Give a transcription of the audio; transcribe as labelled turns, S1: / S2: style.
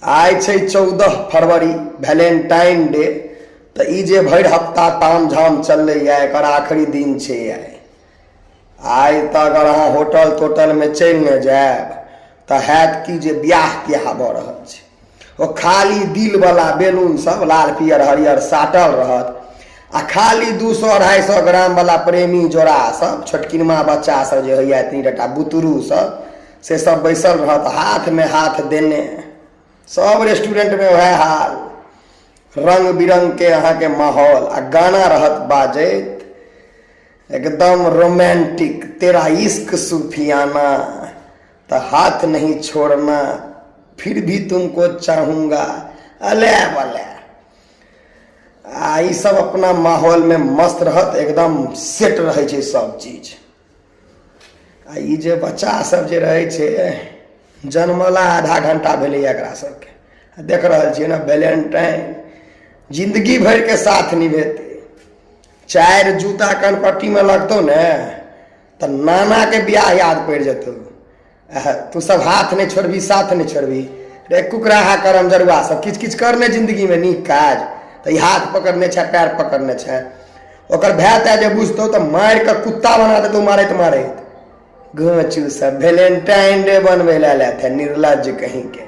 S1: आइ छै 14 फरवरी, Valentine day. तऽ ई जे भरि हफ्ता ताम झाम चललैए, एकर आखिरी दिन छै आइ। आइ तऽ अगर अहाँ होटल तोटलमे चलि ने जायब तऽ हैत कि जे बियाह तियाह भऽ रहल छै। ओ खाली दिलवला बैलून सब लाल, पियर, हरियर साटल रहत आ खाली 200, 250 ग्रामवला प्रेमी जोड़ा सब, छोटकिनमा बच्चा सब जे होइए, एतनी टा बुतरू सब, से सब बैसल रहत हाथमे हाथ देने। सब रेस्टोरेंटमे वएह हाल। रंग बिरंग के अहाँके माहौल आ गाना रहत बाजैत एकदम रोमांटिक, "तेरा इश्क सूफियाना, तो हाथ नहीं छोड़ना, फिर भी तुमको चाहूंगा", अले बले। आ ई सब अपना माहौलमे मस्त रहत, एकदम सेट रहै छै सब चीज। आ ई जे बच्चा सब जे रहै छै, जन्मला आधा घंटा भेलैए एकरा सबके। आ देख रहल छियै ने, वैलेंटाइन जिंदगी भरिके साथ निभेतै। चारि जूता कनपट्टीमे लगतौ ने तऽ नानाके बियाह याद पड़ि जेतौ। तू सब हाथ नहि छोड़बी, साथ नहि छोड़बी। रे कुकराहा करम जरुआ सब, किछु किछु करने जिंदगीमे नीक काज तऽ ई हाथ पकड़ने छै, पैर पकड़ने छै। ओकर भाय ताय जे बुझतौ तऽ मारि कऽ कुत्ता बना देतौ मारैत मारैत। गोचू सब वेलेंटाइन डे बनबै लए आयल हेतै, निर्लज्ज कहीं के।